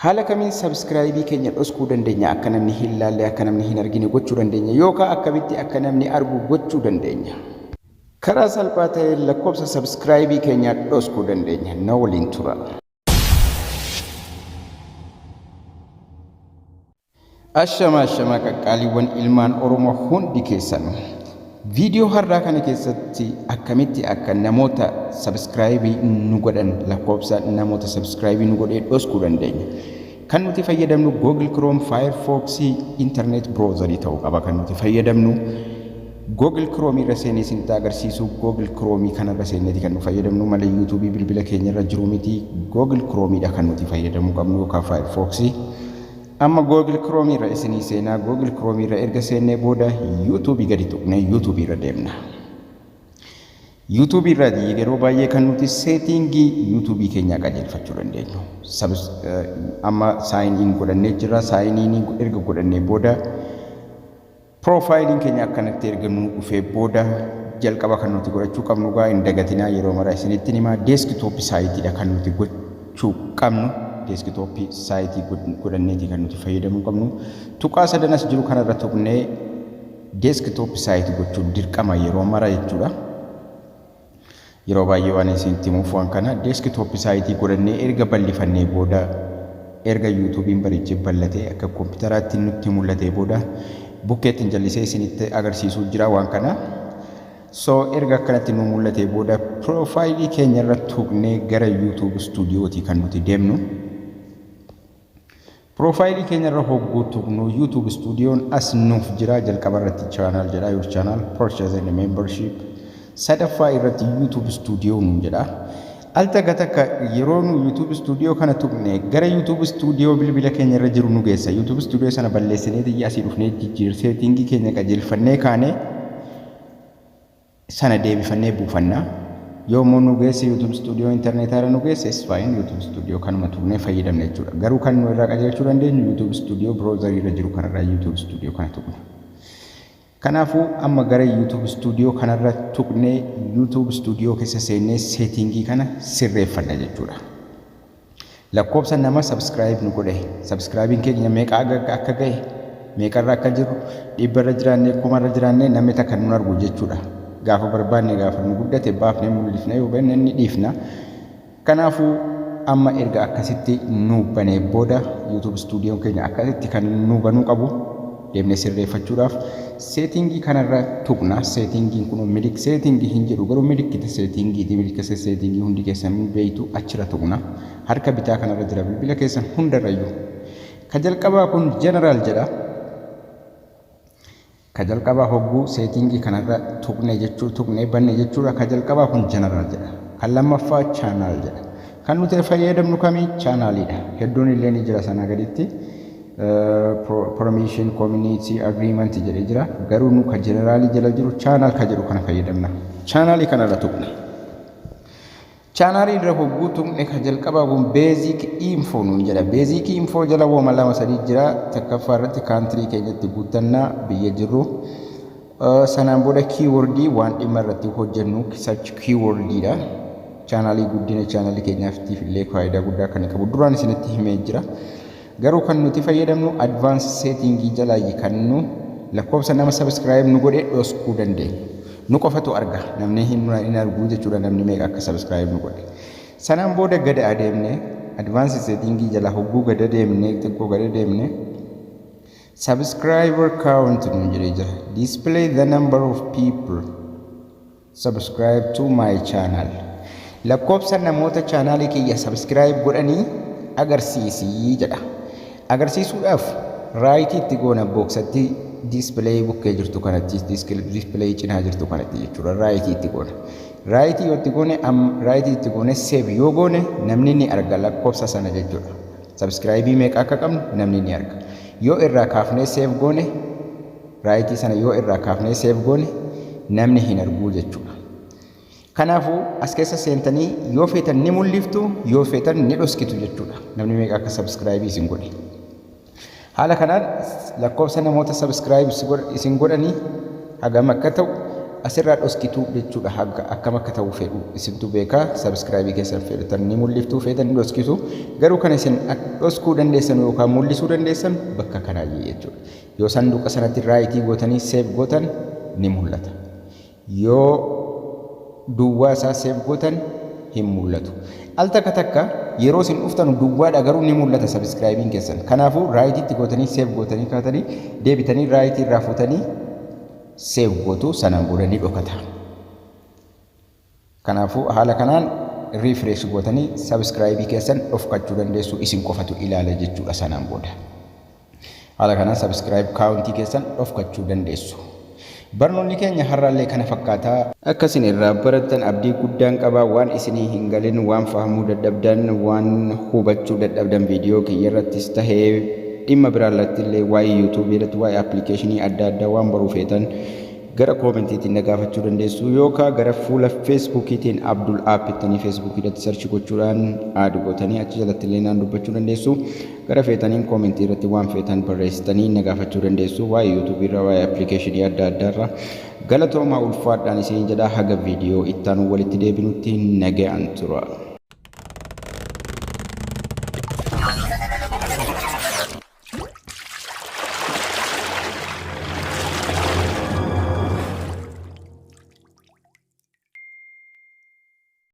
Haala kamiin subscribe keenya dhoskuu dandeenya, akka namni hin laalle, akka namni hin argine gochuu dandeenya, yookaan akkamitti akka namni argu gochuu dandeenya? Karaa salphaa ta'een lakkoofsa subscribe keenyaa dhoskuu dandeenya. Na waliin tura. Ashama ashama, qaqqaaliiwwan ilmaan Oromoo hundi keessanuu. Viidiyoo har'aa kana keessatti akkamitti akka namoota subscribe nu godhan, lakkoofsa namoota subscribe nu godhee dhoskuu dandeenya. Kan nuti fayyadamnu Google Chrome, Firefox, Internet Browser ta'uu qaba kan nuti fayyadamnu. Google Chrome irra seenee isinitti agarsiisu. Google Chrome kanarra seeneeti kan nu fayyadamnu malee YouTube bilbila keenya irra jiru miti. Google Chrome dha kan nuti fayyadamuu qabnu yookaan Firefox. Amma Google Chrome irra isinii seenaa. Google Chrome irra erga seennee booda YouTube gadi tuqnee YouTube irra deemna. YouTube irraa yeroo baay'ee kan nuti settingii YouTube keenyaa qajeelfachuu dandeenyu. Amma sign in godhannee jirra. Sign in erga godhannee booda, profileiin keenya akkanatti erga nu dhufee booda, jalqaba kan nuti godhachuu qabnu gaa hin dagatinaa, yeroo mara isinitti himaa, desktop siteiidha kan nuti gochuu qabnu. Desktop site godhanneeti kan nuti fayyadamuu qabnu. Tuqaa sadanas jiru kanarra tuqnee desktop site gochuun dirqama yeroo mara jechuudha. Yeroo baay'ee waan isinitti himuuf waan kana. Desktop site godhannee erga bal'ifannee booda, erga YouTubeiin bareechee bal'atee akka koompitaraatti nutti mul'atee booda, bukkeetti jallisee isinitti agarsiisuu jira waan kana. So erga akkanatti nu mul'atee booda, profile keenya irra tuqnee gara YouTube Studiooti kan nuti deemnu. Profile keenya irra hogguu tuqnu, YouTube Studioon as nuuf jira. Jalqaba irratti channel jedha, your channel, purchase and membership. Sadaffaa irratti YouTube Studio nuun jedha. Al takka takka yeroo nu YouTube Studio kana tuqne gara YouTube Studio bilbila keenya irra jiru nu geessa. YouTube Studio sana balleessinee xiyya asii dhufnee jijjiir settingii keenya qajeelfannee kaanee sana deebifannee buufanna. Yoo immoo nu geesse, YouTube Studio internetaa irra nu geesse, is fine, YouTube Studio kanuma tuqnee fayyadamna jechuudha. Garuu kan nu irraa qajeelchuu dandeenyu YouTube Studio browserii irra jiru kanarraa YouTube Studio kana tuqna. Kanaafuu amma gara YouTube Studio kanarra tuqnee YouTube Studio keessa seennee settingii kana sirreeffanna jechuudha. Lakkoofsa nama subscribe nu godhe, subscribeiin keenya meeqa akka gahe, meeqarra akka jiru, 100rra jiraannee, 1000rra jiraannee, namni takka nun argu jechuudha. Gaafa barbaanne, gaafa nu guddate baafnee mul'ifna, yoo banne ni dhiifna. Kanaafuu amma erga akkasitti nu banee booda, YouTube Studioon keenya akkasitti kan nu banuu qabu, deemnee sirreeffachuudhaaf settingii kanarra tuqna. Settingiin kun milik settingii hin jedhu, garuu milikkita settingiiti. Milikkita settingii hundi keessan beeytu, achirra tuqna. Harka bitaa kanarra jira bilbila keessan hundarrayyuu. Ka jalqabaa kun general jedha. Ka jalqabaa hogguu settingii kanarra tuqne jechuu, tuqnee banne jechuudha. Ka jalqabaa kun general jedha. Kan lammaffaa channel jedha. Kan nuti fayyadamnu kamii? Channeliidha. Hedduun illee ni jira sanaa gaditti. Permission, community agreement jedhee jira. Garuu nu ka generalii jala jiru channel ka jedhu kana fayyadamna. Channelii kanarra tuqna. Channelii irra hogguu tuqne, ka jalqabaa kun basic info nuun jedha. Basic info jala wooma lama sadii jira. Takkaffaa irratti country keenyatti guuttannaa, biyya jirru. Sanaan booda keywordii waan dhimma irratti hojjennu, search keywordiidha. Channelii guddina channelii keenyaatiif illee faayidaa guddaa kan qabu duraan isinitti himee jira. Garuu kan nuti fayyadamnu advance settingii jalaayi kan nu lakkoofsa nama subscribe nu godhee dhoskuu dandeenyu. Nu qofatu arga, namni hin argu jechuudha, namni meeqa akka subscribe nu godhe. Sanaan booda gada adeemne, advance settingii jala hogguu gada deemne, xiqqoo gada deemne, subscriber count nu jedhee jira. Display the number of people subscribe to my channel. Lakkoofsa namoota channelii kiyya subscribe godhanii agarsiisii jedha. Agarsiisuudhaaf rightii itti goona, boxatti display bukkee jirtu kanatti, display cinaa jirtu kanatti jechuudha. Rightii itti goona. Rightii yoo itti goone, rightii itti goone, save yoo goone, namni ni arga lakkoofsa sana jechuudha. Subscribeii meeqa akka qabnu namni ni arga. Yoo irraa kaafnee save goone, rightii sana yoo irraa kaafnee save goone, namni hin arguu jechuudha. Kanaafuu as keessa seentanii yoo feetan ni mul'iftu, yoo feetan ni dhoskitu jechuudha. Namni meeqa akka subscribeii isin godhe. Haala kanaan lakkoofsa namoota subscribe isin godhanii hagam akka ta'u Asirraa dhoskituu jechuudha. Haga akkam akka ta'u fedhu isintu beekaa. Subscribe keessan fedhatan ni mul'iftuu, feetan ni dhoskitu. Garuu kan isin dhoskuu dandeessan yookaan mul'isuu dandeessan bakka kanaayyee jechuudha. Yoo sanduuqa sanatti right gootanii save gootan ni mul'ata. Yoo duwwaa isaa save gootan hin mul'atu. Al takka takka yeroo isin dhuftan duwwaadha, garuu ni mul'ata subscribeiin keessan. Kanaafuu rightitti gootanii save gootanii kaatanii deebitanii right irraa fuutanii save gootu, sanaan booda ni dhokata. Kanaafuu haala kanaan refresh gootanii subscribe keessan dhokfachuu dandeessu, isin qofatu ilaala jechuudha sanaan booda. Haala kanaan subscribe count keessan dhokfachuu dandeessu. Barnoonni keenya har'aallee kana fakkaataa. Akka isin irraa barattan abdii guddaan qabaa. Waan isinii hin galin, waan fahamuu dadhabdan, waan hubachuu dadhabdan, viidiyoo kiyya irrattis tahee dhimma biraa irratti illee, waa'ee YouTubeii irratti, waa'ee appilikeeshinii adda addaa waan baruu feetan, gara commentiitiin na gaafachuu dandeessu yookaan gara fuula Facebookiitiin Abdul App jettanii Facebookii irratti search gochuudhaan add gootanii achi jalatti illee naan dubbachuu dandeessu. Gara feetaniin comment irratti waan feetan barreessitanii na gaafachuu dandeessu waa'ee YouTubeii irraa, waa'ee appilikeeshinii adda addaa irraa. Galatoomaa, ulfaadhaan isiniin jedhaa. Haga viidiyoo ittaanu walitti deebinutti nagayaan tura.